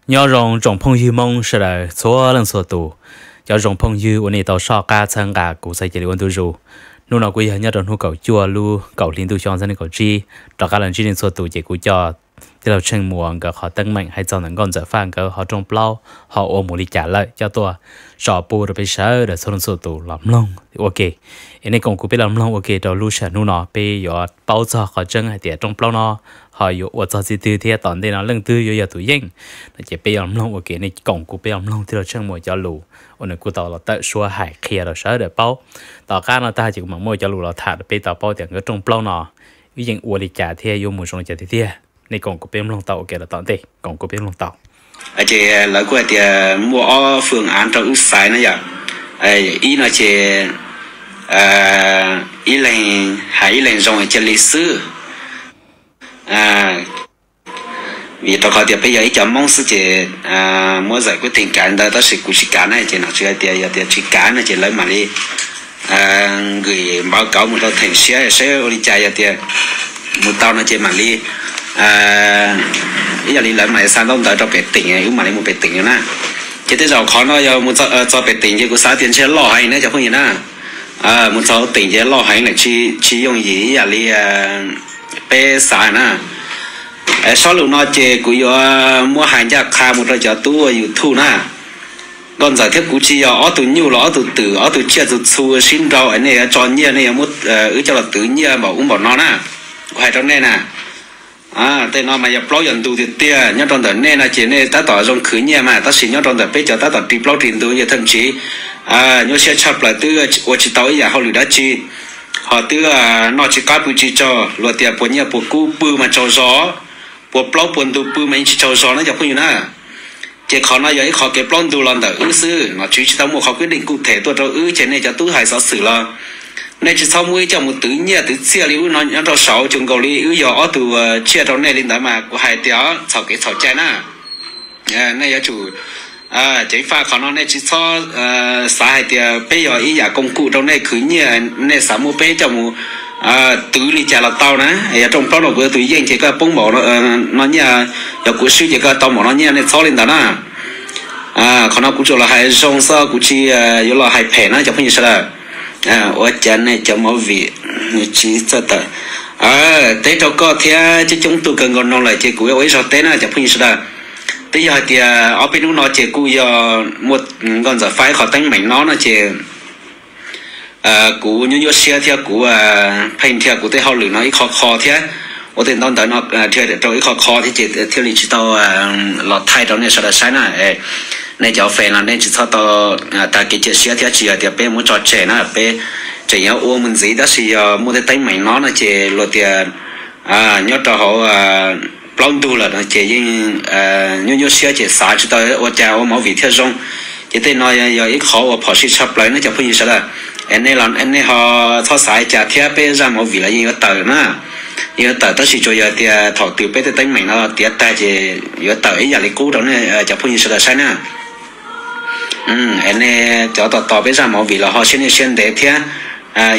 Nyob zoo tsoom phooj ywg Hmoob sawv daws txhua leej txhua tus, cov zoo phooj ywg uas nej tau soj qab txhawb nqa kuv txoj kev ua ntu zus. Hnub no kuj yog nyob rau hnub kaum cuaj lub kaum hli ntuj xyoo ob txhiab nees nkaum tsib, rov qab los ntsib nej txhua tus ces kuv coj tij laug Tsheej Muas nkawd qhov teeb meem hais txog ntawm Nkauj Ntxawm Faj nkawd ho rooj plaub ho ua mus li cas lawm coj tuaj tso pub rau peb sawv daws txhua leej txhua tus los mloog ua ke. Es nej koom kuv peb los mloog ua ke rau lub sij hawm hnub no peb yuav paub txog qhov tseeb hais tias rooj plaub no ho yuav ua txog txij twg thiab tom ntej no leej twg yuav yog tus yeej no ces peb yuav mloog ua ke. Nej koom kuv peb los mloog tij laug Tsheej Muas cov lus uas nws kuj tau los tawm suab hais qhia rau sawv daws paub. Tom qab no tag ces kuv mam muaj cov lus los tham rau peb tau paub tias nkawd rooj plaub no wb yeej ua li cas thiab yuav mus zoo li cas tiag tiag. Nej koom kuv peb mloog tau ua ke los tom ntej, koom kuv peb mloog tau. Ces lawv kuj hais tias muaj ob fwm av rau wb xaiv na yom. Ib no ces ib leeg hais ib leeg zoo cia li xwb. Vim rau qhov tias peb yog ib cov Hmoob xwb ces muab zais kuj teem kav ntawd tab sis kuv tsis kav na ces nom tswv hais tias yog tias tsis kav no ces lawv mam li nkwm npawv kauv mus rau theem siab seb ua li cas yog tias mus tau no ces mam li ib yam li lawv mam li xa ntaub ntawv rau pem teem wb mam li mus pem teem na. Ces tej zaum qhov no yog mus txog pem teem ces kuv xav tias ntshe loj heev na cov phooj ywg na. Mus txog hauv teem ces loj heev lawm tsis yooj yim ib yam li peb xav na. Sob lus no ces kuv yuav muab hais ncaj qha mus rau cov tub YouTube na. Nkauj Ntxawm thiab kuv tsis yog ob tug nyuj los ob tug twm ob tug tsiaj txhu txhu sib nrau es nej yuav tso nyiaj nej yuav muab wb coj los twv nyiaj npaum ub npaum no na. Kuv hais rau nej na, tej no mas yog plaub yog ntug tiag tiag. Nyob rau ntawm nej no ces nej tab tom zoo khwv nyiaj mas tab sis nyob rau ntawm peb cov tab tom ris plaub ris ntug ces thaj tsiv nyuaj siab tshaj plaws twb ua tsis tau ib yam hauj lwm dab tsi, ho twb noj tsis qab pw tsis tsaug, luag tias puas nyiaj puas kub pw mas tsaug zog, puas plaub puas ntug pw mas yeej tsis tsaug zog na cov phooj ywg na. Ces qhov no yog ib qhov kev plaub ntug los ntawm wb xwb, nom tswv tsis tau muaj qhov kwj deem kuj them tuaj rau wb ces nej cov tub hais xov xwm los nej tsis txhob muab wb coj mus twv nyiaj twv txiaj li wb no nyob rau saud cuag nkaus li wb yog ob tug tsiaj rau nej li ntawd mas kuv hais tias txhaum kev txhaum cai na. Nej yuav tsum ceev faj qhov no, nej tsis txhob xav hais tias peb yog ib yam koom kuj rau nej khwv nyiaj, nej xav muab peb coj mus twv li cas los tau na. Yog rooj plaub no kuv yog tus yeej ces koj poob npaum no nyiaj, yog kuv swb ces koj tau npaum no nyiaj, nej txhob li ntawd na. Qhov no kuv tsuas los hais zoo xwb, kuv tsis yuav los hais phem na cov phooj ywg sawv daws. Ua cas nej cov movie tsis txawj tawm? Teb rau koj thiab coob coob tug kawg nkaus no lawm ces kuv yuav ua ib zaug teb na cov phooj ywg sawv daws. Twb yog hais tias ob peb hnub no ces kuj yog muaj Nkauj Ntxawm Faj ib qhov teeb meem no no ces kuv nyuaj nyuaj siab thiab kuv pheej dhia kuv tej hauj lwm no ib qho qho thiab ua tej ntaub ntawv no dhia rau ib qho qho thiab ces thiaj li tsis tau los thaij rau nej sawv daws saib na. Nej cov fes no nej tsis txhob tau tag kev cia siab thiab tsis yog tias peb muab tso tseg na, peb tseem yuav ua mus ntxiv tab sis yog muaj tej teeb meem no no ces luag tias nyob rau hauv plaub ntug lawm no ces yeej nyuaj nyuaj siab ces xav tsis tau ua cas ua movie thiaj zoo. Ces tej no yog ib qhov uas phom sij tshaj plaws ne cov phooj ywg sawv daws. Es nej los nej ho txhob xav li cas thiab, peb zaj movie los yeej yuav tawm na, yeej yuav tawm tab sis tsuas yog tias thaum twg peb tej teeb meem no tiav tag ces yuav tawm ib yam li qub rau nej cov phooj ywg sawv daws saib na. Es nej cov tos tos peb zaj movie los ho siab nej siab ntev thiab.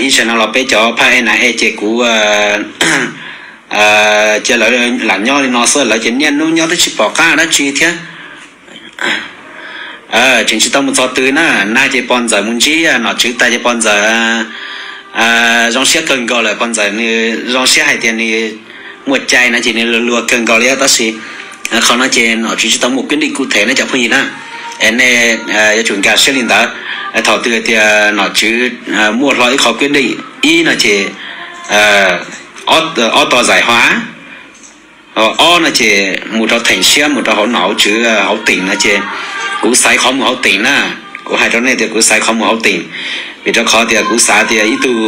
Ib zaug no los peb cov phaj e na e ces kuv cia lawv lam nyob li no xwb, lawv ces niaj hnub nyob twb tsis pom qab dab tsi thiab. Tseem tsis tau mus txog twg na, nag ces pog ntxawm mus ntsib nom tswv tas ces pog ntxawm zoo siab kawg nkaus lawm, pog ntxawm nws zoo siab hais tias nws muaj cai no ces nws luag luag kawg nkaus li tab sis qhov no ces nom tswv tsis tau muaj kwj deem kuj them ne cov phooj ywg na. Es nej yuav tsum nkag siab li ntawd, thaum twg tias nom tswv muaj hlo ib qhov kwj deem ib no ces ob tog zais hov, ob no ces mus rau theem siab mus rau hauv nom hauv tswv hauv teem no ces kuv xaiv qhov mus hauv teem na. Kuv hais rau nej tias kuv xaiv qhov mus hauv teem, vim rau qhov tias kuv xav tias ib tug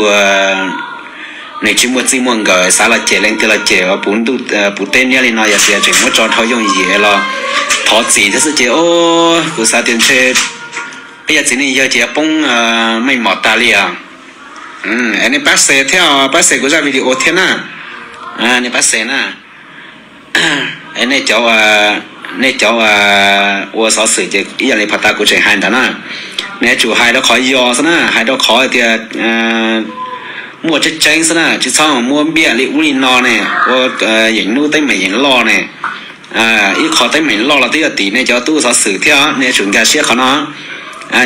nws tsis muaj txij muaj nkawm xav los cem leej twg los cem puv ntuj puv teb niab li no yog tias tseem muab tso dhau yooj yim los thov txim thiab xwb ces kuv xav tias ntshe peb yog txiv neej yawg ces yuav poob meej mom tag li os. Nej pab share thiab, pab share kuv zaj video thiab na. Nej pab share na. Nej cov, nej cov ua xov xwm ces ib yam li phas tas kuv tseem hais ntawd na, nej yuav tsum hais rau qhov yog xwb na, hais rau qhov tias muaj tseeb tseeb xwb na, tsis txhob muab npiaj li ub li no ne, ua yeem hnub teeb meem yeem loj ne. Ib qho teeb meem loj los twb yog tim nej cov tub xov xwm thiab, nej yuav tsum nkag siab qhov no.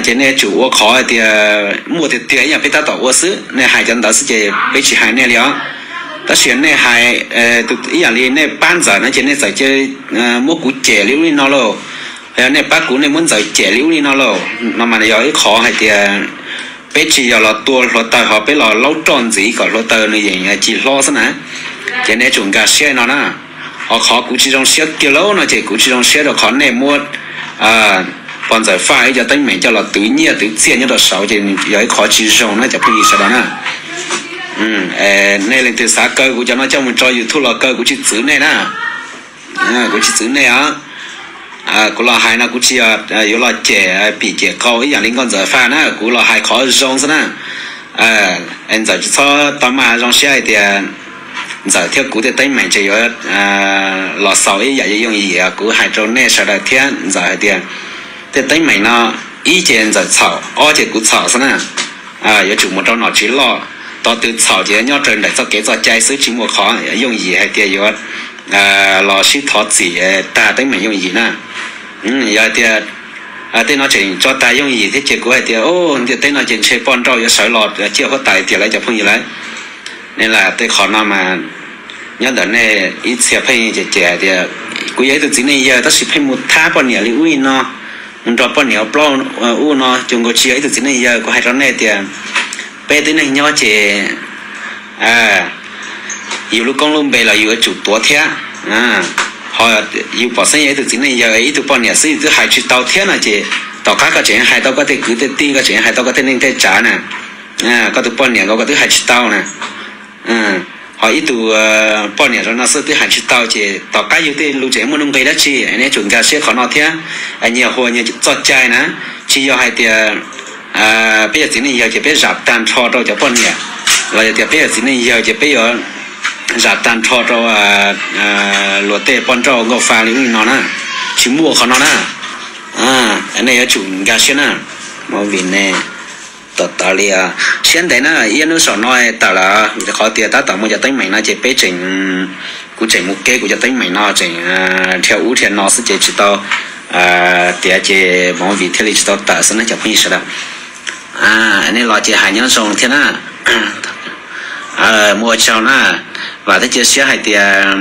Ces nej yuav tsum ua qhov hais tias muaj tiag tiag ib yam peb tab tom ua xwb, nej hais cov ntawd xwb ces peb tsis hais nej li os. Tab sis nej hais ib yam li nej pab Ntxawm no ces nej txawm cia muab kuv cem li ub li no lauj, yog nej pab kuv nej muab Ntxawm cem li ub li no lauj, no mas yog ib qhov hais tias peb tsis yog los tua hluav taws ho peb los laub roj ntxiv kom hluav taws nws yeem ci hlob xwb na. Ces nej yuav tsum nkag siab no na. Ho qhov kuv tsis zoo siab kiag lauj no ces kuv tsis zoo siab rau qhov nej muab pog Ntxawm Faj ib co teeb meem coj los twv nyiaj twv txiaj nyob rau saud ces yog ib qhov tsis zoo na cov phooj ywg sawv daws na. Nej leej twg xav kaw kuv cov no coj mus tso YouTube los kaw, kuv tsis txwv nej na. Kuv tsis txwv nej os. Kuv los hais no kuv tsis yog yuav los cem pim cem qau ib yam li nkauj Ntxawm Faj na, kuv los hais qhov zoo xwb na. Ntxawm tsis txhob tau maj zoo siab hais tias Ntxawm thiab kuv tej teeb meem ces yuav los xaus ib yam li Yooj Yim. Kuv hais rau nej sawv daws thiab Ntxawm hais tias tej teeb meem no ib ces Ntxawm txhaum, ob ces kuv txhaum xwb na. Yuav tsum mus rau nom tswv loj, tos twg txhaum ces nyob raws nraim txoj kev txoj cai xwb, tsis muaj qhov Yooj Yim hais tias yuav los sib thov txim tag teeb meem Yooj Yim na. Yog hais tias tej no tseem tso tag Yooj Yim thiab ces kuv hais tias ntiaj teb no ces ntshe poj nrauj yuav sawv los ciaj huab tais tiag lawm cov phooj ywg lawm. Nej lam tej qhov no mas nyob ntawm nej ib txhia pheej cem cem hais tias kuv yog ib tug txiv neej yawg tab sis pheej mus thab poj niam li ub li no, mus nrog poj niam ua plaub ua no, ces kuv tsis yog ib tug txiv neej yawg. Kuv hais rau nej tias peb tib neeg nyob ces yus lub koob lub npe los yus yuav tsum tuav thiab. Ho yus pom xeeb yog ib tug txiv neej yawg ib tug poj niam xwb yus twb hais tsis tau thiab no ces tom qab koj tseem hais tau koj tej kwv tej tij, koj tseem hais tau koj tej neej tej tsav na, koj tus poj niam nkaus koj twb hais tsis tau na. Ho ib tug poj niam zoo no xwb twb hais tsis tau ces tom qab yus tej lus tseem muaj nuj nqis dab tsi? Nej yuav tsum nkag siab qhov no thiab. Nyias huas nyias txoj cai na, tsis yog hais tias peb yog txiv neej yawg ces peb zam tag nrho rau cov poj niam, los yog tias peb yog txiv neej yawg ces peb yuav zam tag nrho rau luag tej poj nrauj nkauj fa li ub li no na. Tsis muaj qhov no na. Nej yuav tsum nkag siab na. Movie ne, tawm tawm li siab ntev na, ib hnub saum no tawm lawm vim qhov tias tab tom muaj cov teeb meem no ces peb tseem, kuv tseem mus kev kuv cov teeb meem no tseem dhia ub dhia no xwb ces tsis tau tiav ces movie thiaj li tsis tau tawm xwb na cov phooj ywg sawv daws. Nej los ces hais nyob zoo thiab na. Muaj ua tsaug na, vam thiab cia siab hais tias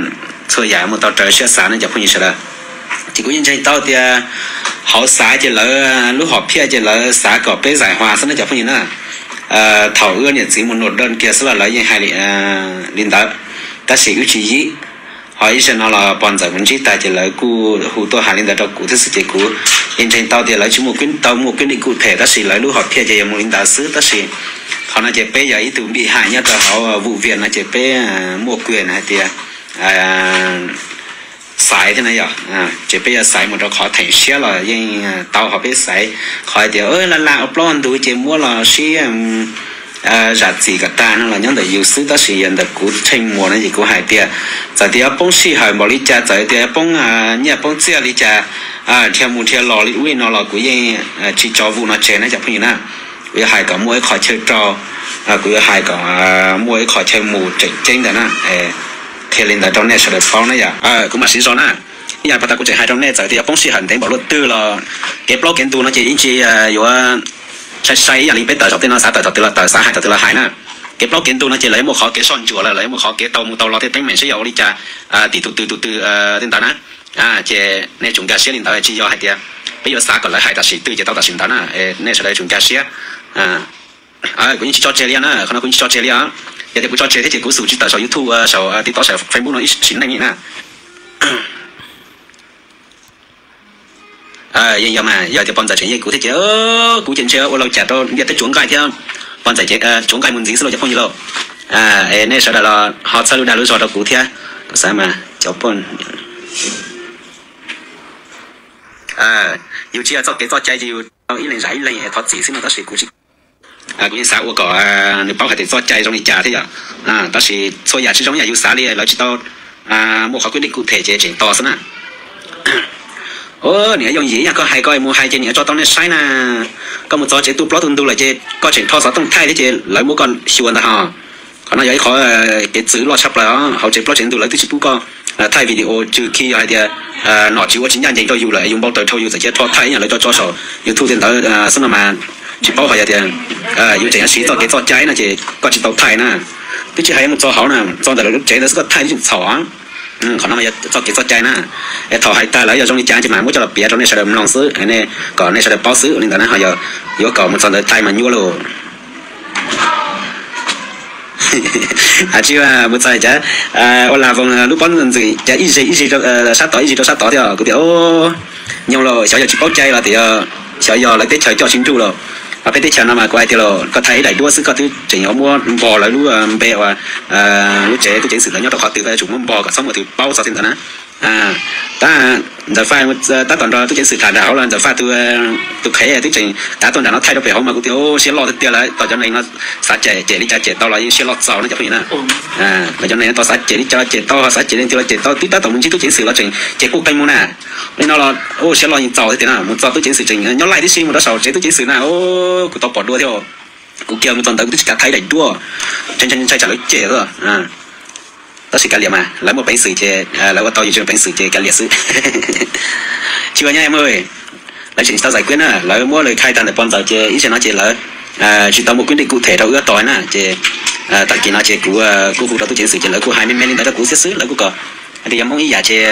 txhua yam mus tau raws siab xav na cov phooj ywg sawv daws. Ces kuv yeej ntseeg tau tias hauv xav ces lawv lub hom phiaj ces lawv xav kom peb zais hua xwb na cov phooj ywg na. Thaum wb niam txiv mus nộp đơn kiag xwb los lawv yeej hais li ntawd, tab sis wb tsis yim. Ho ib zaug no los pog Ntxawm mus ntsib tag ces lawv kuj hu tuaj hais li ntawd rau kuv thiab xwb ces kuv yeej ntseeg tau tias lawv tsis muaj tau muaj quyết định cụ thể tab sis lawv lub hom phiaj ces yog mus li ntawd xwb. Tab sis qhov no ces peb yog ib tug bị hại nyob rau hauv vụ việc no ces peb muaj quyền hais tias xaiv thiab na yom. Ces peb yuav xaiv mus rau qhov theem siab los yeej tau, ho peb xaiv qhov hais tias la la ua plaub ua ntug ces muab los sib zam txim kom tag no los nyob ntawm yus xwb. Tab sis yog ntawm kuv Tsheej Muas no ces kuv hais tias txawm tias yuav poob sij hawm npaum li cas, txawm tias yuav poob nyiaj poob txiaj li cas, dhia mus dhia los li ub li no los kuv yeej tsis tso vụ no tseg na cov phooj ywg na. Kuv yuav hais kom muaj ib qho chaw rau, kuv yuav hais kom muaj ib qho chaw mus tseem ceeb ntawd na. Qhia li ntawd rau nej sawv daws paub na yom. Kuv mam siv zog na. Ib yam li tas kuv tseem hais rau nej, txawm tias yuav poob sij hawm ntev npaum luaj twg los kev plaub kev ntug no ces yeej tsis yuav sai sai ib yam li peb tawm saum tej no, xav tawm thaum twg los tawm, xav hais thaum twg los hais na. Kev plaub kev ntug no ces lawv yuav muaj qhov kev soj ntsuam lawm, lawv yuav muaj qhov kev tau mus tau los tej teeb meem seb yog ua li cas, tim tus twg tus twg tej ntawd na. Ces nej tsum nkag siab li ntawd, tsis yog hais tias peb yuav xav kom lawv hais tam sim twg ces tau tam sim ntawd na. Nej sawv daws tsum nkag siab. Kuv yeej tsis tso tseg li na, qhov no kuv yeej tsis tso tseg li os. Yog tias kuv tso tseg thiab ces kuv xum tsis tawm saum YouTube, saum TikTok, saum Facebook no ib sim neej li na. Yeej yog mas, yog tias pog Ntxawm tseem yeej kuv thiab ces kuv ces ntshe ua lus cas rau ntiaj teb tsuav nqaij thiab, pog Ntxawm tsuav nqaij mus ntxiv xwb lauj cov phooj ywg lauj. Nej sawv daws los ho txhawb lub dag lub zog rau kuv thiab. Kuv xav mas cov poj, yus tsis yog txoj kev txoj cai ces yus tau ib leeg zam ib leeg es thov txim xwb no, tab sis kuv tsis, kuv yeej xav ua kom nws paub hais tias txoj cai zoo li cas thiab yom. Tab sis txhua yam tsis zoo yam yus xav li, lawv tsis tau muaj qhov quyết định cụ thể ces tseem tos xwb na. Niam Yooj Yim, yog koj hais koj mus hais ces niam tso tau nej saib na. Koj mus txog tsev tu plaub tu ntug lawm ces koj tseem rho xov tooj thaij thiab ces lawv muab koj xyuas ntag hos. Qhov no yog ib qhov kev txwv loj tshaj plaws os. Hauv tsev plaub tsev ntug lawv twb tsis pub koj thaij video, trừ khi yog hais tias nom tswv ua tsis ncaj ncees rau yus lawm, yus npau taws dhau yus txawm cia rho thaij ib yam lawv tso tso saum YouTube tej ntawd xwb no mas, tsis paub qhov yog tias yus tseem yuav siv txoj kev txoj cai no ces koj tsis tau thaij na. Twb tsis hais mus txog hauv na, txog ntawm lawv lub tsev ntawd xwb koj thaij twb tseem txhaum. Qhov no mas yog txoj kev txoj cai na. Es thaum hais tag lawv yog zoo li cas ces mam muab coj los piav rau nej sawv daws mloog xwb, nej, kom nej sawv daws paub xwb li ntawd na. Ho yog yuav kom mus txog ntawd thaij mas nyuaj lauj. Tsis mus txog cas, ua las voos lub pob ntxwm cas ib zeg ib zeg sab tod ib zeg rau sab tod thiab. Kuv tias, nyob los xyov yog tsis paub cai los tias xyov yog lawv teb chaws coj sib nruj los. Ho peb teb chaws no mas kuv hais tias los koj thaij ib daim duab xwb koj twb tseem yuav muab npog lawv lub npe uas lub tsev tub ceev xwm lawv nyob rau qhov twg, yuav tsum muab npog kom txhob muaj tus paub txog tej ntawd na. Tab, Ntxawm Faj tab tom nrog tub ceev xwm tham nram hauv los Ntxawm Faj tus qhev twb tseem tav tuaj nram no thaij rau pem hauv mas kuv tias siab loj tiag tiag lawm. Tom cov neeg no xav cem cem li cas cem tau los yeej siab loj txaus no cov phooj ywg na. Tom cov neeg no xav cem li cas los cem tau, xav cem leej twg los cem tau, twb tab tom mus ntsib tub ceev xwm los tseem cem quj qeej mus na. Li no los siab loj yeej txaus thiab tiag na. Mus txog tub ceev xwm tseem nyob laij tib si mus rau saum tsev tub ceev xwm na. Kuv tau pom dua thiab. Kuv kiag mus txog ntawd kuv twb tsis kav thaij daim duab, ntshai ntshai tsam lawv cem xwb. Tab sis kav liam mas lawv muaj peev xwm ces lawv ua tau yus tsis muaj peev xwm ces kav liam xwb. Tsis ua nyob mus, lawv tseem tsis tau zais kuib na, lawv muab lawv khai tag ntawm pog ntxawm ces ib zaug no ces lawv tsis tau muaj kwb dej kuj them rau wb tos na ces tag kis no ces kuv kuj hu rau tub ceev xwm ces lawv kuj hais me me li ntawd rau kuv thiab xwb. Lawv kuj kom hais tias yog Hmoob ib yam ces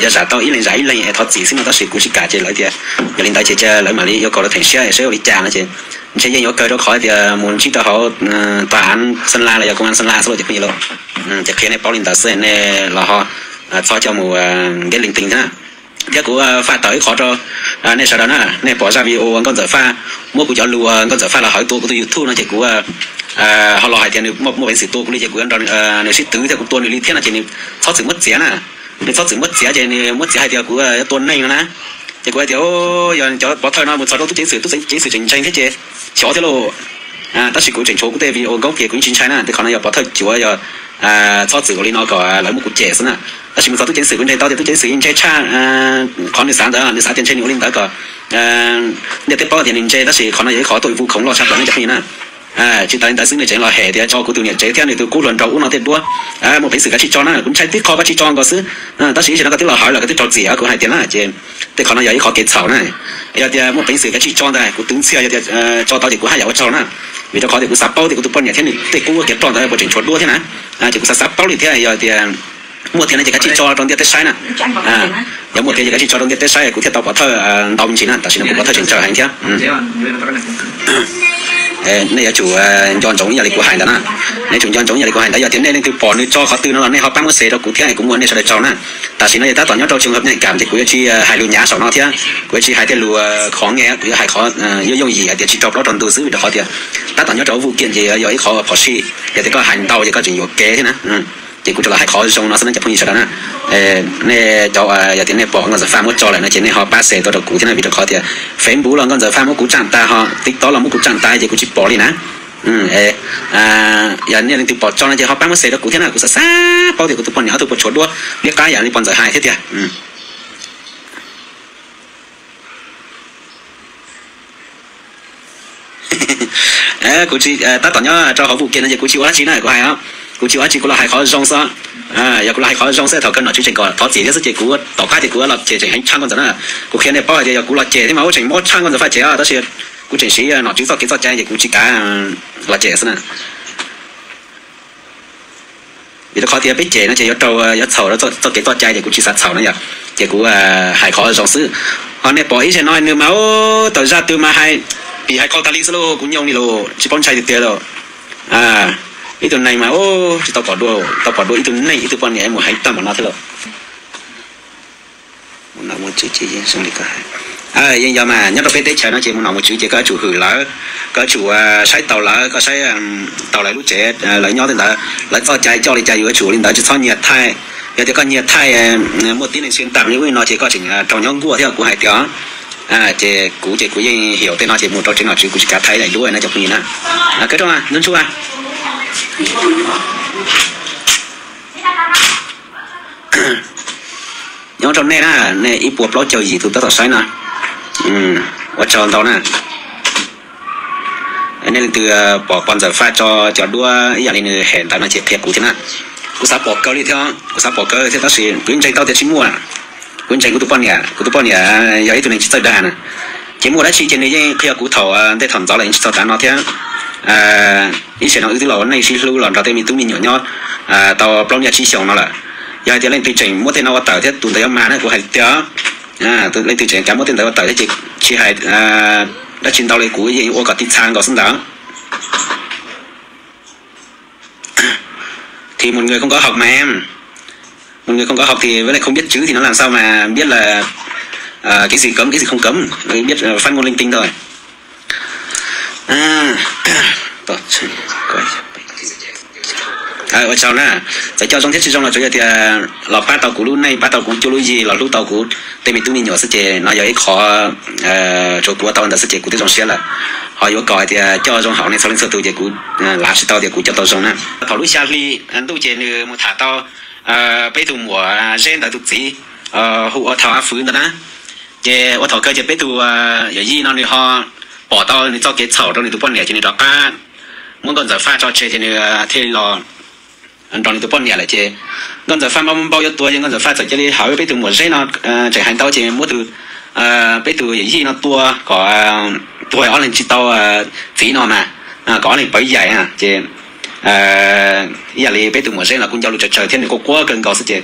yog zam tau ib leeg zam ib leeg es thov txim xwb no, tab sis kuv tsis kam ces lawv tias yog li ntawd ces cia lawv mam li yuav kom lawv theem siab es saib ua li cas no ces ntshe yeej yuav kawg rau qhov tias mus ntsib rau hauv tòa án Sơn La los yog công an Sơn La xwb lauj cov phooj ywg lauj. Ces qhia nej paub li ntawd xwb nej los ho txhob coj mus ntiab leej twg thiab. Thiab kuv faj tawm ib qhov rau nej sawv daws na, nej pom zaj video uas Nkauj Ntxawm Faj muab kuv cov lus uas Nkauj Ntxawm Faj los hawv tua kuv tus YouTube no ces kuv ho los hais tias nws muaj peev xwm tua kuv li ces kuv yuav nrog nws sib twv thiab kuv tua nws li thiab no ces nws txhob txwm muab txiav na. Nws txhob txwm muab txiav ces nws muab txiav hais tias kuv yuav tua neeg no na. Ces kuv hais tias yog cov pov thawj no mus txog rau tub ceev xwm, tub ceev xwm tseem ntseeg thiab ces xyov thiab lauj. Tab sis kuv tseem tshuav kuv tej video nkauj kiag kuv yeej tsis ntshai na, tej qhov no yog pov thawj cuav yog txhob txwm ua li no kom lawv muab kuv cem xwb na. Tab sis mus txog tub ceev xwm kuv ntseeg tau tias tub ceev xwm yeej ntse tshaj qhov nws xav ntawd, nws xav tias ntshe nws ua li ntawd kom ntiaj teb paub tias nws ntse, tab sis qhov no yog ib qhov tuaj vu khoom loj tshaj plaws nej cov phooj ywg na. Tsis tas li ntawd xwb nws tseem los hem tias tso kuv tus niam tsev thiab nws tus qub hluas nraug ub no tej duab. Muaj peev xwm kav tsij tso na, kuv ntshai tib qho kav tsij tso nkaus xwb. Tab sis ib zaug no koj twb los hawv lawm koj twb raug txim kuv hais tias na ces tej qhov no yog ib qho kev txhaum na. Yog tias muaj peev xwm kav tsij tso ntag, kuv twv ntxhias yog tias tso tau ces kuv haj yam ua tsaug na. Vim rau qhov tias kuv xav paub tias kuv tus poj niam thiab nws tej qub uas kev roj ntawd puas tseem tshuav duab thiab na. Ces kuv xav xav paub li thiab yog tias muaj thiab no ces kav tsij tso rau ntiaj teb saib na. Yog muaj thiab ces kav tsij tso rau ntiaj teb saib kuv thiaj tau pov thawj ntau me ntsis na, tam sim no kuv pov thawj tseem tsawg heev thiab. Nej yuav tsum nco ntsoov ib yam li kuv hais ntawd na. Nej tsum nco ntsoov ib yam li kuv hais ntawd, yog tias nej leej twg pom nws tso qhov twg no los nej ho pab muab share rau kuv thiab kuv muab nej sawv daws tsaug na. Tam sim no yog tab tom nyob rau trường hợp nhạy cảm ces kuv yuav tsis hais lus nyav saum no thiab kuv yuav tsis hais tej lus khó nghe, kuv yuav hais qhov yooj yooj yim hais tias tsis raug plaub raug ntug xwb, vim rau qhov tias tab tom nyob rau vụ kiện ces yog ib qhov phom sij, yog tias koj hais ntau ces koj tseem yuam kev thiab na. Ces kuv tsuas los hais qhov zoo no xwb na cov phooj ywg sawv daws na. Nej cov yog tias nej pom Nkauj Ntxawm Faj muab tso lawm no ces nej ho pab share tuaj rau kuv thiab na, vim rau qhov tias Facebook los Nkauj Ntxawm Faj muab kuv tsam tas, ho TikTok los muab kuv tsam tas ces kuv tsis pom li na. Yog nej leej twg pom tso no ces ho pab muab share rau kuv thiab na, kuv xav xav paub tias kuv tus poj niam ob tug puas tshuav duab liab qab yam li pog ntxawm hais thiab tiag. Kuv tsis, tab tom nyob rau hauv vụ kiện no ces kuv tsis ua dab tsi na, kuv hais, kuv tsis ua dab tsi, kuv los hais qhov zoo xwb. Yog kuv los hais qhov zoo xwb thaum kawg nom tswv tseem kom thov txim thiab xwb ces kuv tom qab ces kuv los cem tseem heev tshaj Nkauj Ntxawm na. Kuv qhia nej paub hais tias yog kuv los cem thiab mas ua tseem mob tshaj Nkauj Ntxawm Faj cem, tab sis kuv tseem siv nom tswv txoj kev txoj cai ces kuv tsis kav los cem xwb na. Vim rau qhov tias peb cem no ces yuav raug yuav txhaum rau txoj kev txoj cai ces kuv tsis xav txhaum no yom, ces kuv hais qhov zoo xwb. Ho nej pom ib zaug no nws mas tawm zaj twg mas hais pim hais qau tag li xwb lauj, kuv nyooj li lauj, tsis paub ntshai tiag tiag lauj. Ib tug neeg mas tsis tau pom dua, tau pom dua ib tug neeg ib tug poj niam mus heev tag npaum no thiab lauj. Yeej yog mas nyob rau peb teb chaws no ces mus nom mus tswv ces koj yuav tsum hwm lawv, koj yuav tsum saib taus lawv, koj saib taus lawv lub tsev, lawv nyob tej ntawd, lawv txoj cai coj li cas yus yuav tsum li ntawd, tsis txhob nyiag thaij. Yog tias koj nyiag thaij muaj tib neeg xuyên tạc li ub li no ces koj tseem raug nyob nkuaj thiab kuv hais tias. Ces kuv ces kuv yeej hiểu tej no ces mus rau tsev nom tswv kuv tsis kav thaij ib daim duab no cov phooj ywg na. Kawg rau ntsuj ntsuj nyob rau nej na, nej ib puas plaub caug yim tus tab tom saib no, ua tsaug ntau na. Nej leej twg pom pog Ntxawm Faj tso cov duab ib yam li nws hem ntawd no ces qhia kuv thiab na. Kuv xav pom kawg li thiab, kuv xav pom kawg thiab tab sis kuv yeej ntseeg tau tias tsis muaj. Kuv ntseeg kuv tus poj niam, kuv tus poj niam yog ib tug neeg tsis txawj dag na. Ces muaj dab tsi ces nws yeej qhia kuv thaum ntej thaum ntxov los yeej tsis txog tav no thiab. Ib sim no wb twb los ua neej sib hlub los nrog tej me tub me nyuam nyob tau plaub nyiaj tsib xyoos no lawm. Yog hais tias leej twg tseem muab tej no ua tawm thiab tus ntawd yuav mag na, kuv hais tias leej twg tseem kav muab tej ntawd ua tawm thiab ces tsis hais dab tsi ntau li, kuv yeej ua kom tib txha nkaus xwb ntawd. Thì một người không có học mà em, một người không có học thì với lại không biết chữ thì nó làm sao mà biết là cái gì cấm, cái gì không cấm, biết phát ngôn linh tinh thôi. Ua tsaug na. Txawm coj zoo thiab tsis zoo los tsuav yog tias los pab tau kuv lub neej, pab tau kuv cuab lub yig, los hlub tau kuv tej me tub me nyuam xwb ces no yog ib qho tsuav kuv ua tau ntawd xwb ces kuv twb zoo siab lawm. Ho yuav kom hais tias coj zoo hauv nej txhua leej txhua tus ces kuv lav tsis tau tias kuv coj tau zoo na. Thaum lub xya hli ntuj ces nws mus tham tau peb tug muam Zeb ntawd tus txiv hu ua Thauj Av Fwv ntawd na. Ces ua thaum kawg ces peb tug yawm yij no nws ho pom tau nws txoj kev txhaum rau nws tus poj niam ces nws rov qab muab Nkauj Ntxawm Faj tso tseg ces nws thiaj li los nrog nws tus poj niam lawm ces Nkauj Ntxawm Faj npau npau yuav tuag ces Nkauj Ntxawm Faj txawm cia li hawv peb tug muam Zeb no tseem hais tau ces muab tus, peb tus yawm yij no tua kom tuag ob leeg tsis tau txiv no mas, kom ob leeg pawv yaim ces ib yam li peb tus muam Zeb los kuj ncauj lus tsawg tsawg thiab nws kuj quaj kawg nkaus xwb ces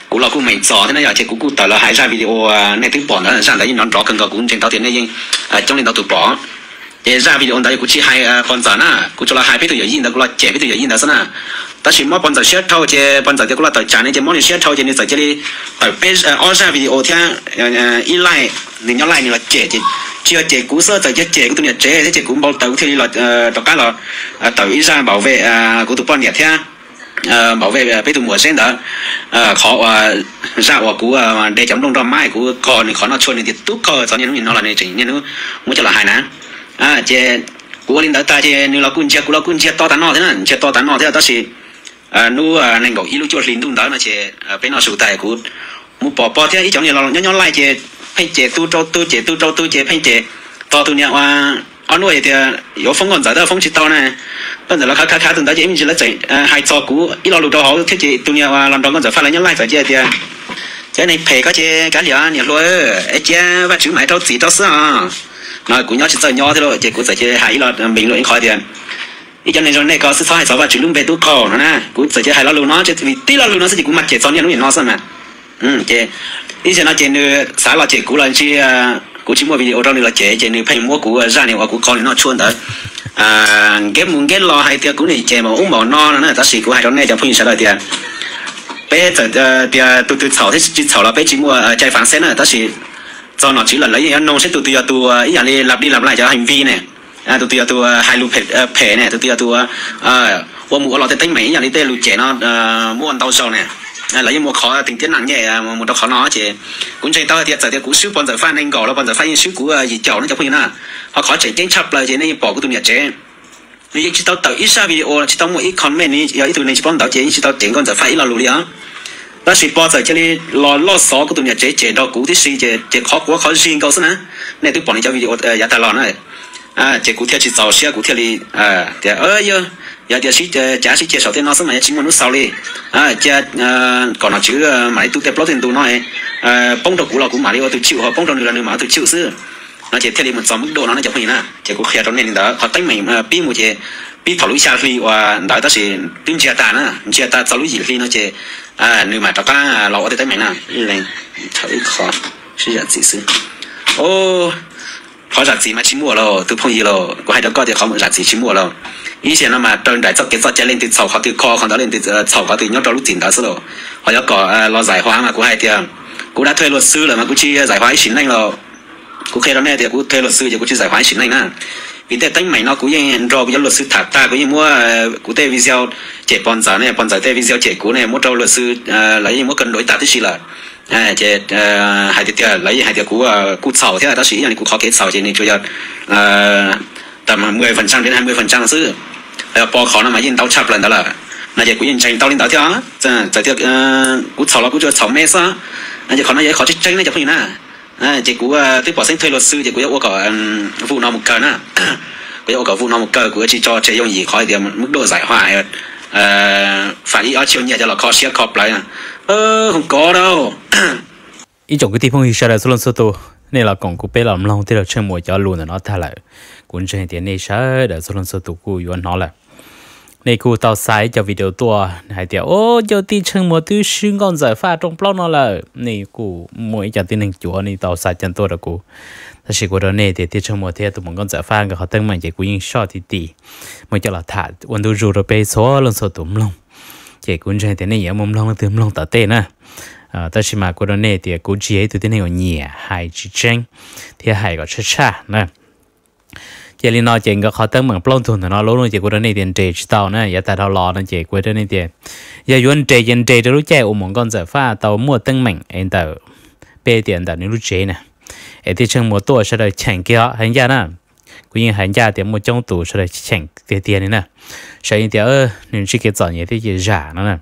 kuv los kuj meem txom thiab na yom ces kuv kuj tawm los hais zaj video nej twb pom ntawd, zaj ntawd yeej nrov nrov kawg nkaus kuv ntseeg tau tias nej yeej coob leej ntau tus pom. Ces zaj video ntawd kuv tsis hais pog Ntxawm na, kuv tsuas los hais peb tug yawm yij ntawd, kuv los cem peb tug yawm yij ntawd xwb na. Tab sis muab pog Ntxawm siab dhau ces pog Ntxawm tias kuv los tawm tsam ne ces muab nws siab dhau ces nws txawm cia li tawm peb ob zaj video thiab ib laij nws nyob laij nws los cem ces tsis yog cem kuv xwb, txawm cia cem kuv tus niam tsev thiab ces kuv npau taws kuv thiaj li los rov qab los tawm ib zaj npaum ve kuv tus poj niam thiab npaum ve peb tus muam Zeb ntawd. Qhov uas zaj uas kuv de cov nplooj nroj mab kuv qog nws qhov noj tshuaj nws tias tub qaug txog niaj hnub nim no los nws tseem niaj hnub muab coj los hais na. Ces kuv ua li ntawd tag ces nws los kuj ntsia kuv los kuj ntsia to tas no thiab na, ntsia to tas no thiab tab sis hnub nees nkaum ib lub cuaj hli ntuj ntawd no ces peb noj su tas kuv mus pom pog thiab ib cov niag los nyob nyob laij ces pheej cem tus rau tus, cem tus rau tus ces pheej cem tog tus niag ua ob hnub tias yuav foob Nkauj Ntxawm tab foob tsis tau na. Nkauj Ntxawm los khav khav khav tus ntawd ces ib me ntsis lawv tseem hais txog kuv ib lo lus rau hauv thiab ces tus niag uas los nrog Nkauj Ntxawm Faj lawv nyob laij txawm cia tias cov neeg phem koj ces kav liam niam hluas, es cia Vajtswv mam rau txim rau xwb os. No kuv nyob tsis txawj nyob thiab lauj ces kuv txawm cia hais ib lo npeeg luag ib qho tias ib cov neeg zoo nej ko xwb txhob hais txog Vajtswv lub npe tub qaug no na. Kuv txawm cia hais lo lus no vim tib lo lus no xwb ces kuv mas cem txog niaj hnub nim no xwb mas. Ces ib zaug no ces nws xav los cem kuv los ntsia kuv tsis muaj video rau nws los cem ces nws pheej muab kuv zaj niag uas kuv qog nws noj tshuaj ntawd nkeb mus nkeb los hais tias kuv nim cem npaum ub npaum no no na. Tab sis kuv hais rau nej cov phooj ywg sawv daws tias peb txawm tias tus twg txhaum thiab tsis txhaum los peb tsis muaj cai phán xét na, tab sis txog nom tswv lawm lawv yeej yuav noog seb tus twg yog tus ib yam li lặp đi lặp lại cov hành vi ne, tus twg yog tus hais lus phem ne, tus twg yog tus ua mus ua los tej teeb meem ib yam li tej lus cem no muaj ua ntau zaus ne. Lawv yeej muaj qhov tình tiết nặng nhẹ mus rau qhov no ces kuv ntseeg tau hais tias txawm tias kuv swb pog Ntxawm Faj nees nkaum los pog Ntxawm Faj yeej swb kuv yim caum no cov phooj ywg na. Ho qhov tseem ceeb tshaj plaws ces nej yeej pom kuv tus niam tsev, nws yeej tsis tau tawm ib zaj video, tsis tau muaj ib comment, nws yog ib tug neeg tsis paub ntawv ces yeej tsis tau cem Nkauj Ntxawm Faj ib lo lus li os. Tab sis pog txawm cia li los loj xov kuv tus niam tsev cem nrog kuv tib si ces ces qhov quav qhov zig nkaus xwb na. Nej twb pom nws cov video yav tag los na. Ces kuv thiaj tsis txaus siab kuv thiaj li tias yog tias sib cav sib ceg saum tej no xwb mas yuav tsis muaj hnub xaus li. Cia kom nom tswv mam li tu tej plaub tej ntug no, poob rau kuv los kuv mam li ua tus chịu, ho poob rau nws los nws mam ua tus chịu xwb. No ces thiaj li mus txog mức độ no na cov phooj ywg na. Ces kuv qhia rau nej li ntawd, qhov teeb meem pib mus ces pib thaum lub xya hli uas ntawd tab sis twb ntsiag tas na, ntsiag tas txog lub yim hli no ces nws mam rov qab los ua tej teeb meem na. Ib leeg thaum ib qho sib zam txim xwb. Qhov zam txim mas tsis muaj los tus phooj ywg los kuv hais rau koj tias qhov zam txim tsis muaj los. Ib zaug no mas raws nraim txoj kev txoj cai leej twg txhaum qhov twg kho qhov ntawd, leej twg txhaum qhov twg nyob rau lub txim ntawd xwb los. Ho yuav kom los zais huav mas kuv hais tias kuv đã thuê luật sư lawm mas kuv tsis zais huav ib sim neej los. Kuv qhia rau nej tias kuv thuê luật sư ces kuv tsis zais huav ib sim neej na. Vim tej teeb meem no kuv yeej nrog kuv cov luật sư tham tag, kuv yeej muab kuv tej video cem pog Ntxawm ne, pog Ntxawm tej video cem kuv ne muab rau luật sư, lawv yeej muab kawg nrau ib tag tib si lawm. Ces hais tias tias lawv yeej hais tias kuv kuj txhaum thiab tab sis ib yam li kuv qhov kev txhaum ces nws tsuas yog tầm mười phần trăm đến hai mươi phần trăm xwb. Pog qhov no mas yeej ntau tshaj plaws ntawd lawm. No ces kuv yeej ntseeg tau li ntawd thiab. Txawm tias kuv txhaum los kuv tsuas txhaum me xwb. Ces qhov no yog ib qhov tseeb tseeb ne cov phooj ywg na. Ces kuv twb pom xeeb thuê luật sư ces kuv yuav ua kom vum no mus kawg na. Kuv yog ua kom vim no mus kaw, kuv yuav tsis tso tseg yooj yim qhov tias muab duaj zaim hua fam ib ob chij nyiaj cov los kho siab kho plawv. Hu kov da. Ib tsoom kwv tij phooj ywg sawv daws txhua leej txhua tus, nej los koom kuv peb los mloog tej lus Tsheej Muas cov lus ntawm no tag lawm. Kuv ntseeg tias nej sawv daws txhua leej txhua tus kuj yuav hnov lawm. Nej kuj tau xa ib co video tuaj hais tias, o, cov tij Tsheej Muas twb swb Nkauj Ntxawm Faj rooj plaub no lawm. Nej kuj muaj ib co tib neeg cuav nej tau xa cov tuaj rau kuv. Tab sis kuv rau nej tias tij Tsheej Muas thiab tus muam Nkauj Ntxawm Faj nkawd qhov teeb meem ces kuv yeej soj ti ti muab coj los tham ua ntu zus rau peb txhua leej txhua tus mloog. Ces kuv ntseeg tias nej yuav mus mloog leej twg mloog tom tej na. Tab sis mas kuv rau nej tias kuv tsis yog ib tug tib neeg uas nyiam hais tsis tseeb thiab hais kom tshaj tshaj na. Ces li no ces nkawd qhov teeb meem plaub ntug ntawm no lub no ces kuv rau nej tias nres tsis tau na, yav tag dhau los no ces kuv rau nej tias yog yuav nres ces nres rau lub caij uas muam Nkauj Ntxawm Faj tau muaj teeb meem es ntawm peb tias ntawm nws lub tsev na, es tij Tsheej Muas tuaj sawv daws cheem kiag os, hais ncaj na. Kuv yeej hais ncaj tias muaj coob tus sawv daws cheem tiag tiag li na. Sawv yeej tias nws ntsib kev txom nyem thiab ces zam no na.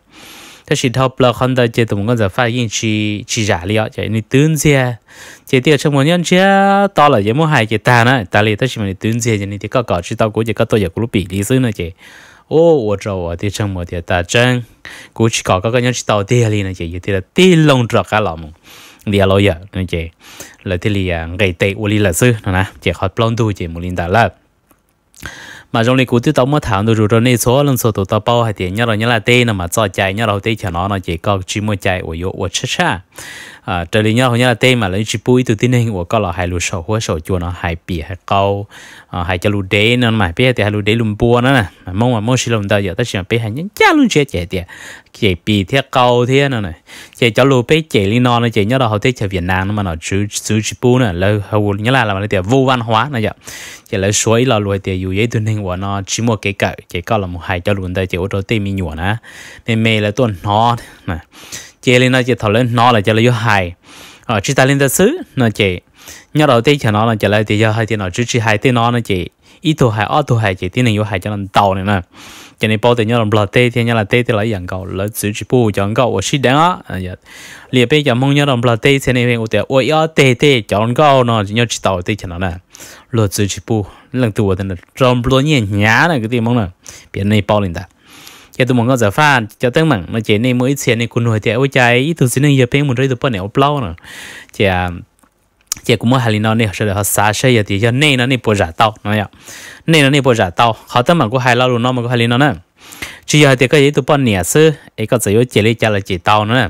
Tab sis dhau plaws qhov ntawd ces tus muam Nkauj Ntxawm Faj yeej tsis zam li os, ces nws twv ntxiag. Ces tij Tsheej Muas nyob ntsiag to lawm ces muab hais ces tag na tas li, tab sis mas nws twv ntxiag ces nws tias koj kom tsis tau kuv ces koj tuaj yawm kuv lub pim li xwb no ces ua rau uas tij Tsheej Muas tias tas tseeb, kuv tsis kom koj, koj nyob tsis tau tiag li no ces yawg thiaj li tig loo rov qab los mus ntiav lawm yawm no ces lawv thiaj li nqis tes ua li lawm xwb no na. Ces qhov plaub ntug ces mus li ntawd lawm. Mas zoo li kuv twb tau muab tham ntu zus rau nej txhua leej txhua tus tau paub hais tias nyob rau Nyab Laj teb no mas txoj cai nyob rau hauv teb chaws no no ces koj tsis muaj cai uas yuav ua tshaj tshaj. Raws li nyob hauv Nyab Laj teb mas lawv tsis pub ib tug tib neeg uas koj los hais lus saum huab saum cua no hais pim hais qau, hais cov lus dev no mas peb hais tias hais lus dev lus npua no na. Hmoob mas Hmoob siv lus ntawd yom, tab sis mas peb hais ncaj lub ntsiab ces hais tias cem pim thiab qau thiab no. Ces cov lus peb cem li no no ces nyob rau hauv teb chaws Vietnam no mas nom tswv txwv tsis pub na, lawv hu Nyab Laj los lawv tias vu văn hóa no yom. Ces lawv suav ib lo lus hais tias yus yog ib tug neeg uas no tsis muaj kev kawm ces koj los mus hais cov lus ntawd ces ua rau tej me nyuam na, me me lawv tuaj hnov. Ces li no ces thaum lawv hnov lawm ces lawv yuav hais. Tsis tas li ntawd xwb no ces nyob rau teb chaws no no ces lawv tias yog hais tias nom tswv tsis hais tej no no ces ib tug hais ob tug hais ces tib neeg yuav hais cov no ntau li na. Ces nej paub tias nyob rau Nplog teb thiab Nyab Laj teb tej los ib yam nkaus, lawv txwv tsis pub cov nkauj uas sib deev os. Li peb cov Hmoob nyob rau Nplog teb txhia nej hu tias ua ib ob teg tej cov nkauj no nyob tsis tau teb chaws no na. Luag txwv tsis pub, leej twg ua rau nplua nyiaj hnyav na kwv tij Hmoob na. Piav nej paub li ntawd. Ces tus muam Nkauj Ntxawm Faj cov teeb meem no ces nej muaj ib txhia nej kuj nug tias ua cas ib tug txiv neej yog peb mus nrog ib tug poj niam ua plaub no. Ces ces kuv muab hais li no nej sawv daws ho xav saib yog tias yog nej no nej puas zam tau no. Nej no nej puas zam tau qhov teeb meem kuv hais lo lus no mas kuv hais li no na. Tsis yog hais tias koj yog ib tug poj niam xwb es koj txawm yuav cem li cas los cem tau no na.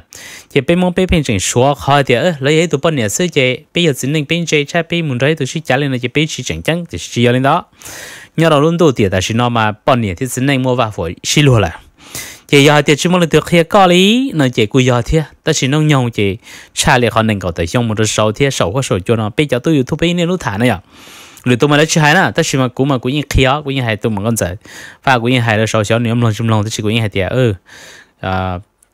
Ces peb Hmoob peb pheej tseem suav qhov tias lawv yog ib tug poj niam xwb ces peb yog txiv neej peb ntse tshaj peb mus nrog ib tug sib cav li no ces peb tsis tseem ceeb, tiam sis tsis yog li ntawd. Nyob rau lub ntuj tiam tam sim no mas poj niam thiab txiv neej muaj vaj huam sib luag lawm. Ces yog hais tias tsis muaj leej twg qhia koj li no ces kuj yog thiab, tab sis hnub nyoog ces tshaj li qhov nees nkaum tawm xyoo mus rau saud thiab saum huab saum cua no peb cov tub YouTube peb yeej niaj hnub tham na yom. Lwm tus mas lawv tsis hais na, tab sis mas kuv mas kuv yeej qhia, kuv yeej hais tus muam Nkauj Ntxawm Faj, kuv yeej hais rau saud xyov nws yuav mloog tsis mloog, tab sis kuv yeej hais tias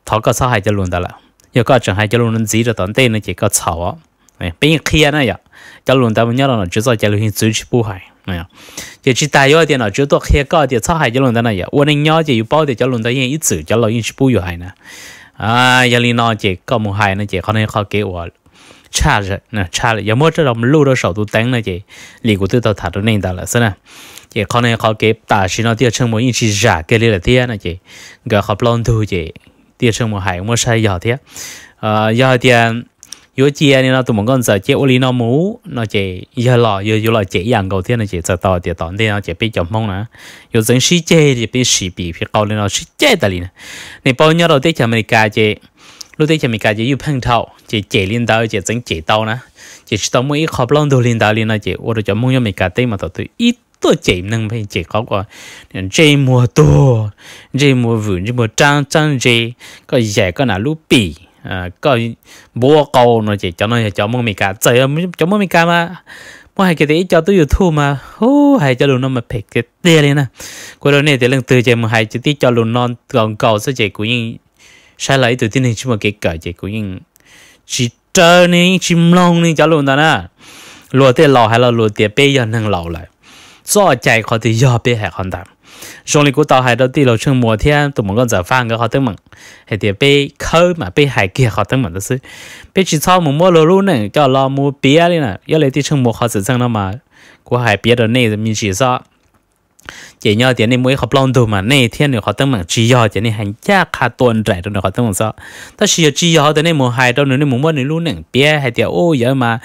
thov koj txhob hais cov lus ntawd lawm, yog koj tseem hais cov lus no ntxiv rau tom ntej no ces koj txhaum. Peb yeej qhia na yom, cov lus ntawd mas nyob rau nom tswv txoj cai lus yeej txwv tsis pub hais. Ces tsis tas yuav hais tias nom tswv tuaj qhia koj tias txhob hais cov lus ntawd na yom, ua neej nyob ces yus paub tias cov lus ntawd yeej ib txwm cov laus yeej tsis pub yus hais na. Yog li no ces koj mus hais no ces qhov no yog qhov kev uas tshaj, tshaj lawm, yog muab rau luj rau saum tus teev no ces li kuv twb tau tham rau nej ntawd lawm xwb na. Ces qhov no yog qhov kev tam sim no tij Tsheej Muas yeej tsis zam kiag li lawm thiab no ces nkawd qhov plaub ntug ces tij Tsheej Muas hais muab saib yog thiab. Yog hais tias yuav cia li no tus muam Nkauj Ntxawm cia ua li no mus no ces yawg los yawg yuav los cem ib yam nkaus thiab no ces txawm tau tias tom ntej no ces peb cov Hmoob na yuav txeev sib ceg ces peb sim pim phi qau li no sib ceg tas li na. Nej paub nyob rau teb chaws Amelikas ces lub teb chaws Amelikas ces yuj pheej dhau ces cem li ntawd ces txeev cem tau na. Ces tsis tau muaj ib qho plaub ntug li ntawd li no ces ua rau cov Hmoob nyob Amelikas teb mas thaum twg ib tuaj cem neeg pheej cem qhov uas ntsej muag tuag, ntsej muag vwm, ntsej muag rab ntse, koj yaim koj nam lub pim, koj npuab qau no ces cov no yog cov Hmoob Amelikas. Txawm cov Hmoob Amelikas mas muab hais kiag tias ib co tub YouTube mas hu hais cov lus no mas phem tiag tiag li na. Kuv rau nej tias leej twg ces mus hais tib co lus no nkaus nkaus xwb ces kuv yeej saib los ib tug tib neeg tsis muaj kev kawm ces kuv yeej tsis raws, yeej tsis mloog li cov lus ntawd na. Luag tej laus hais lo lus tias peb yog neeg laus lawm, txoj cai qhov twg yog peb hais qhov ntawd. Zoo li kuv tau hais rau tij laug Tsheej Muas thiab tus muam Nkauj Ntxawm Faj nkawd qhov teeb meem hais tias peb khawb mas peb hais kiag qhov teeb meem ntawd xwb, peb tsis txhob mus muab luag lub neej coj los mus piav li na. Yog li tij Tsheej Muas qhov xwm txheej no mas kuv hais piav rau nej me ntsis xwb. Ces nyob tias nej muaj ib qhov plaub ntug mas nej thiab nws qhov teeb meem tsis yog ces nej hais ncaj qha tua nraim rau nws qhov teeb meem xwb. Tab sis yog tsis yog tias nej mus hais rau nws, nej mus muab nws lub neej piav hais tias, u, yawg mas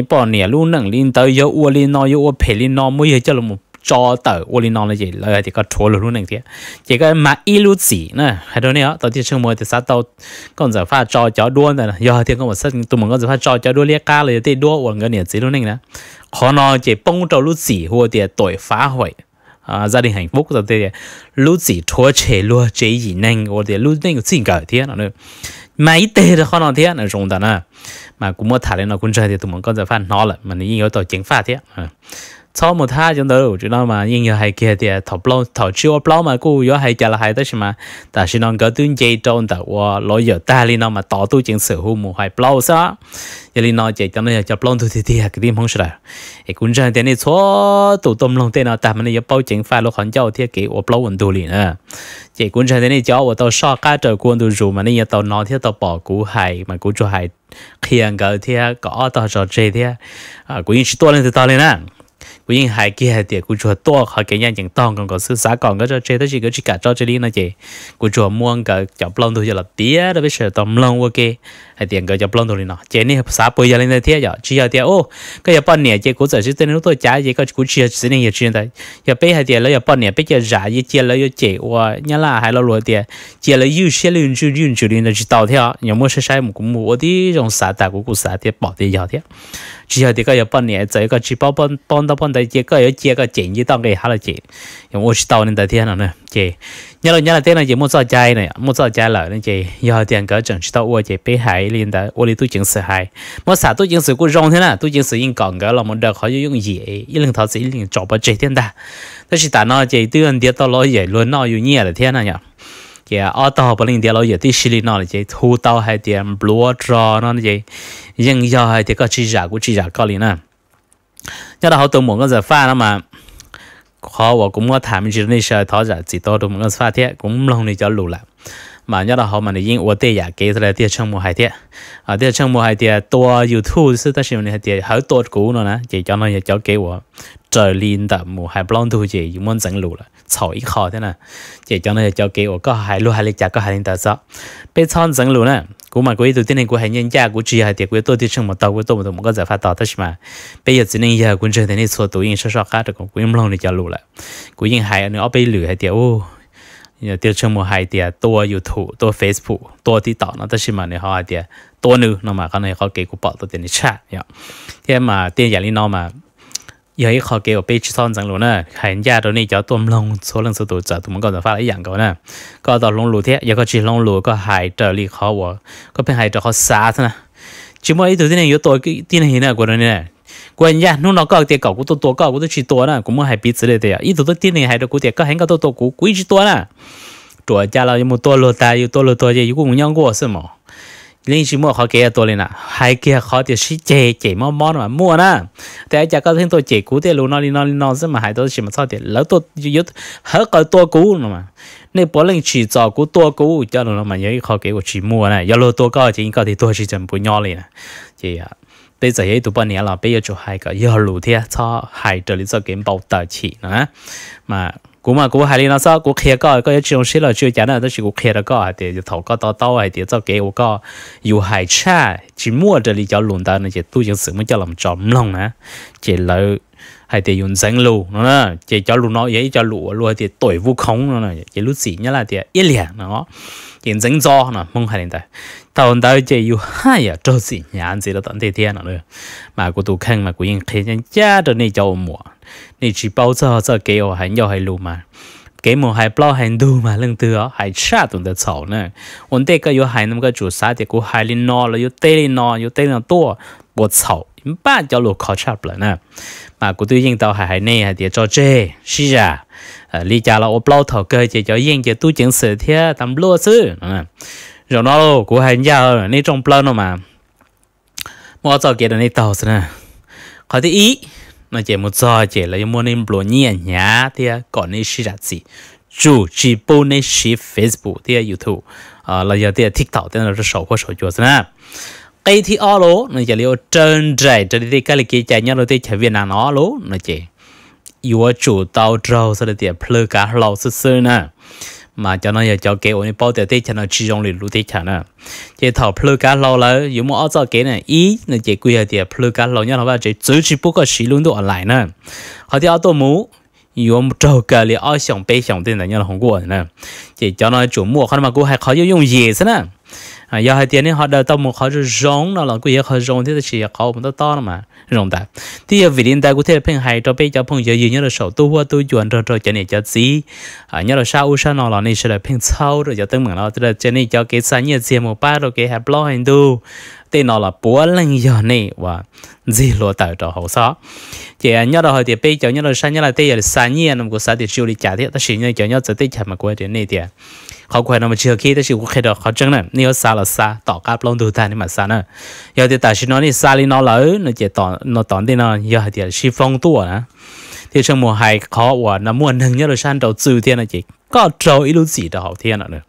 poj niam lub neej li ntawd, yawg ua li no, yawg ua phem li no, muab yawg coj los tso tawm ua li no no ces lawv hais tias koj rhuav luag lub neej thiab. Ces koj mag ib lub txim na, hais rau nej os, tau Tiaj Tsheej Muas tias xav tau Nkauj Ntxawm Faj tso cov duab ntawd, yog tias Nkauj Ntxawm Faj, tus muam Nkauj Ntxawm Faj tso cov duab liab qab los yog tej duab uas nkawd niam txiv lub neej na, qhov no ces poob rau lub txim hu ua tias tội phá hoại gia đình hạnh phúc, lub txim rhuav tshem luag tsev yim neeg ua tias lub neej txij nkawm thiab no. Mas ib teg rau qhov no thiab na, zoo ntawm na. Mas kuv muab tham li no kuv ntseeg tias tus muam Nkauj Ntxawm Faj hnov lawm mas nws yeej yuav tau ceev faj thiab. Txhob mus thab cov ntawd, no mas yeej yog hais kiag tias thaum tsis ua plaub mas kuj yuav hais cas los hais, tab sis mas tam sim no nkawd twb nce rau ntawm ua lawyer tag li no mas tos tub ceev xwm hu mus hais plaub xwb. Yog li no ces cov no yog cov plaub ntug tiag tiag kwv tij Hmoob sawv daws. Es kuv ntseeg tias nej txhua tus tuaj mloog tej no tag mas nej yuav paub ceev faj lub qhov ncauj thiab kev ua plaub ua ntug li na. Ces kuv ntseeg tias nej cov uas tau soj qab raws kuv ua ntu zus mas nej yuav tau hnov thiab tau pom kuv hais, mas kuv tsuas hais qhia nkawd thiab kom ob tog tso tseg thiab. Kuv yeej tsis tuaj leej twg tog li na. Kuv yeej hais kiag hais tias kuv tsuas tuaj qhov kev ncaj ncees tog nkaus nkawd xwb, xav kom nkawd tso tseg tab sis nkawd tsis kam tso tseg li no ces kuv tsuas muab nkawd cov plaub ntug coj los piav rau peb sawv daws tau mloog ua ke hais tias nkawd cov plaub ntug li no. Ces nej xav puas yog li ntawd thiab? Yog tsis yog tias, u, koj yog poj niam ces kuv txawm tsis tuaj nej lub tuaj cav ces koj, kuv tsis yog txiv neej yog tsis li ntawd. Yog peb hais tias lawv yog poj niam peb cia zam, yeej cia lawv yuav cem ua Nyab Laj hais lo lus tias cia lawv ywj siab lwj ntswj ywj ntsws li ntawd tsis tau thiab. Yog muaj saib saib mus kuv mus ua tib zoo xav tas kuv kuj xav tias pom tias yog thiab. Tsis yog tias koj yog poj niam txawm koj tsis paub paub ntaub paub ntawv ces koj yuav cia koj cem nce toj nqis hav los ces yog ua tsis tau li ntawd thiab no. Ces nyob rau Nyab Laj teb no ces muaj txoj cai, muaj txoj cai lawm no ces yog tias nkawd tseem tsis tau ua ces peb hais li ntawd ua li tub ceev xwm hais. Muab xam tub ceev xwm kuj zoo thiab na, tub ceev xwm yeej kom nkawd los mus daws qhov yooj yooj yim, ib leeg thov txim ib leeg tso pov tseg thiab ntag. Tab sis tam no ces twb yog ntiav tau lawyer luag noj yus nyiaj lawm thiab na yom. Ces ob tog puav leej ntiav lawyer tib si li no lawm ces hu tau hais tias npluav rog no ces yeej yog hais tias koj tsis zam kuv tsis zam koj li na. Nyob rau hauv tus muam Nkauj Ntxawm Faj no mas qhov uas kuv muab tham me ntsis rau nej sawv daws thov zam txim tau rau muam Nkauj Ntxawm Faj thiab, kuv mloog nws cov lus lawm. Mas nyob rau hauv mas nws yeej ua tej yam kev Tiaj Tsheej Muas hais thiab. Tiaj Tsheej Muas hais tias tua YouTube xwb tab sis nws hais tias hawv tua kuv no na, ces cov no yog cov kev uas raws li ntawm mus hais plaub ntug ces yus muab ntxeev lus lawm txhaum ib qho thiab na. Ces cov no yog cov kev uas koj hais luag hais li cas koj hais li ntawd xwb. Peb txhob ntxeev lus na. Kuv mas kuv ib tug tib neeg kuv hais ncaj ncaj, kuv tsis yog hais tias kuv yuav tuaj Tiaj Tsheej Muas tog, kuv yuav tuaj mus tus muam Nkauj Ntxawm Faj tog, tab sis mas peb yog txiv neej yawg, kuv ntseeg tias nej txhua tus yeej soj soj qab rau kuv, kuv yeej mloog nws cov lus lawm. Kuv yeej hais nws ob peb lwm hais tias, u, Tiaj Tsheej Muas hais tias tua YouTube, tua Facebook, tua TikTok no, tab sis mas nws ho hais tias tua nws no mas qhov no yog qhov kev kuv pom tau tias nws tshaj yom. Thiab mas tej yam li no mas yog ib qho kev uas peb tsis txhob ntxeev lus na. Hais ncaj rau nej cov tuaj mloog txhua leej txhua tus, txawm tus muam Nkauj Ntxawm Faj los ib yam nkaus na, koj tau hloov lus thiab, yog koj tsis hloov lus koj hais raws li qhov uas koj pheej hais raws qhov xav xwb na. Tsis muaj ib tug tib neeg yuav tua tib neeg li na, kuv rau nej. Kuv hais ncaj, hnub no koj tias kom kuv tuaj tua koj kuv twb tsis tua na. Kuv muab hais piv txwv li tias ib tug tib neeg hais rau kuv tias koj heev koj tuaj tua kuv, kuv yeej tsis tua na. Ruam cas los yuav mus tua luag tas, yus tua luag tuag ces yus kuj mus nyob nkuaj xwb mas. Yeej tsis muaj qhov kev tua li na. Hais kiag qhov tias sib ceg cem mob mob no mas muaj na. Tias cas koj pheej tuaj cem kuv tej lus no li no li no xwb mas hais tau, tab sis mas txhob tias lawv tuaj hawv qaws tua kuv no mas, nej puav leej tsim txom kuv tua kuv, cov lus no mas yog ib qho kev uas tsis muaj na. Yog luag tua koj ces yeej koj tig tuag tsis tseem puas nyob li na. Ces peb txawm yog ib tug poj niam los peb yuav tsum hais kom yog lus thiab txhob hais raws li txoj kev npau taws chim no na. Mas kuv mas kuv hais li no xwb, kuv qhia koj, koj yuav tsis zoo siab los tsis ua cas na, tab sis kuv qhia rau koj hais tias thaum koj to taub hais tias txoj kev uas koj, yus hais tshaj tsis muaj raws li cov lus ntawd no ces tub ceev xwm muab coj los tso mloog na, ces lawv hais tias yus ntxeev lus no na. Ces cov lus no yog ib co lus uas luag tias tội vu khống no, ces lub txim Nyab Laj tias iab liam no, ces ntxeev ntxo no, Hmoob hais li ntawd. Thaum ntawd ces yus haj yam raug txim hnyav ntxiv rau tom ntej thiab no. Mas kuv tus kheej mas kuv yeej qhia ncaj ncaj rau nej cov uas muam, nej tsis paub txog txoj kev uas hais ncauj hais lus mas, kev mus hais plaub hais ntug mas leej twg hais tshaj tus ntawd txhaum na. Ua ntej koj yuav hais no koj tsum xav tias kuv hais li no los yuav teb li no, yuav teb li no tuaj, puas txhaum, npaj cov lus khov tshaj plaws na. Mas kuv twb yeej tau hais hais nej hais tias tso tseg, sib zam, li cas los ua plaub thaum kawg ces cov yeej ces tub ceev xwm thiab tas nplua xwb. Zaum no kuv hais ncaj nej rooj plaub no mas muaj ob txoj kev rau nej taug xwb na. Qhov thib ib no ces mus txog ces lawv yuav muab nej nplua nyiaj hnyav thiab kom nej sib zam txim, tsum tsis pub nej siv Facebook thiab YouTube los yog tias TikTok tej no rau saum huab saum cua xwb na. Qeb thib ob los no ces lawv yuav raws nraim raws li tej kab li kev cai nyob rau teb chaws Viaj Nam no los no ces yuav tsum tau raug xav li tias plhws kav hlau xwb xwb na. Mas cov no yog cov kev uas nej paub tias teb chaws no tsis zoo li lwm teb chaws na. Ces thaum plhws kav hlau lawm yuav muaj ob txoj kev na, ib no ces kuj yog tias plhws kav hlau nyob hauv vaj tsev txwv tsis pub koj siv lub ntuj online na. Qhov thib ob tuaj mus yuav raug kaw li ob xyoos peb xyoos tej ntawd nyob hauv nkuaj na. Ces cov no yuav tsum muaj qhov no mas kuv hais qhov yooj yooj yim xwb na. Yog hais tias nej ho daws tau mus qhov zoo zoo no los kuj yog qhov zoo thiab, tab sis yog qhov mus tob tob no mas zoo ntawd. Thiab yog vim li ntawd kuv thiaj pheej hais rau peb cov phooj ywg nyob rau saum tub huab tub cua nrog rau cov niam cov txiv nyob rau sab ub sab no los nej sawv daws pheej txhaub rau cov teeb meem no, ces nej cov kev xa nyiaj txiag mus pab rau kev hais plaub hais ntug tej no los puav leej yog nej uas ntxig hluav taws rau hauv xwb. Ces nyob rau hais tias peb cov nyob rau sab Nyab Laj teb yog xa nyiaj no kuv xav tias tsis ua li cas thiab, tab sis nej cov nyob txawv teb chaws mas kuv hais rau nej tias qhov kuv hais no mas tsis yog khib, tab sis kuv qhia rau qhov tseeb na, nej yuav xa los xa tom qab plaub ntug tag nej mam xa na. Yog tias tam sim no nej xa li no lawm no ces tom ntej no yog hais tias sib foob tuaj na, Tij Tsheej Muas hais qhov uas no muaj neeg nyob rau sab nraud txwv thiab no ces koj raug ib lub txim rau hauv thiab no.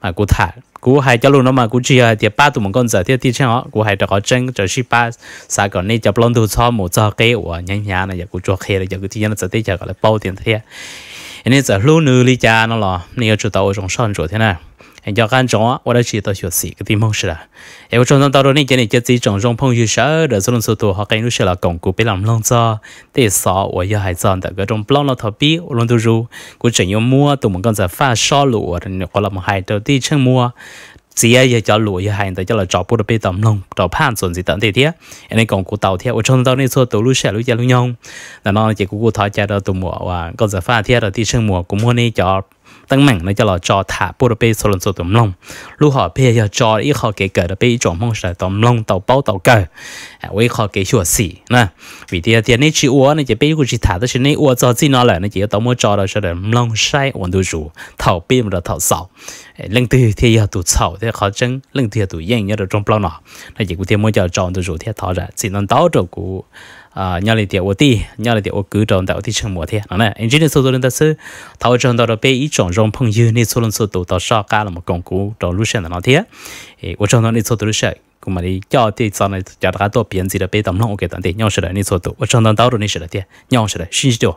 Mas kuv tham kuv hais cov lus no mas kuv tsis yog hais tias pab tus muam nkauj ntxawm thiab Tij Tsheej os, kuv hais rau qhov tseeb, rau sib pab, xav kom nej cov plaub ntug txhob mus txog qeb uas hnyav hnyav no yog kuv tsuas qhia rau cov kwv tij nyob rau txawv teb chaws kom lawv paub tias thiab. Es nej txawm hlub nws li cas no los nej yuav tsum tau ua zoo soj ntsuam thiab na. Es nco qab ntsoov ua dab tsi tau xyuam xim kwv tij Hmoob sawv daws. Es ua tsaug ntau ntau rau nej cov niam cov txiv tsoom zoo phooj ywg sawv daws txhua leej txhua tus ho qee lub sij hawm los koom kuv peb los mloog txog tej xov uas yog hais txog ntawm nkawd rooj plaub no. Thaum pib ua lub ntu zus kuv tseem yuav muab tus muam nkauj ntxawm Faj Sob lus uas nyuam qhuav los mus hais rau Tij Tsheej Muas txiav yog cov lus yog hais ntawd coj los tso pub rau peb tau mloog rau phaj txuas ntxiv tom ntej thiab. Es nej koom kuv tau thiab, ua tsaug ntau nej txhua tus lub sij hawm lub caij lub nyoog. Ntawm no ces kuv kuj thov caw rau tus muam uas nkauj ntxawm Faj thiab rau Tij Tsheej Muas kuv muab nej cov teeb meem no coj los tso tham pub rau peb txhua leej txhua tus mloog. Lub hom phiaj yog tso ib qho kev kawm rau peb ib tsoom Hmoob sawv daws tau mloog tau paub tau kawg, ua ib qho kev xyuam xim na. Vim tias tias neb tsis ua no ces peb kuj tsis tham, tab sis neb ua txog txij no lawm no ces yuav tau muab tso rau sawv daws mloog saib ua ntu zus thaum pib mus rau thaum xaus. Leej twg thiaj yog tus txhaum thiab qhov tseeb, leej twg yog tus yeej nyob rau rooj plaub no. No ces kuv thiaj muab coj tso ua ntu zus thiab thov zam txim ntau ntau rau kuv nyob li tias ua tij, nyob li tias ua kwv rau ntawm ua Tij Tsheej Muas thiab no na. Es ntsib nej txhua tus li ntawd xwb, thov ua tsaug ntau rau peb ib tsoom zoo phooj ywg nej txhua leej txhua tus tau soj qab los mus koom kuv rau lub sij hawm ntawm no thiab. Ua tsaug ntau nej txhua tus lub sij hawm, kuv mam li coj tej xov no coj rov qab tuaj piav ntxiv rau peb tau mloog ua ke tom ntej. Nyob sawv daws nej txhua tus, ua tsaug ntau ntau rau nej sawv daws thiab, nyob sawv daws sib ntsib dua.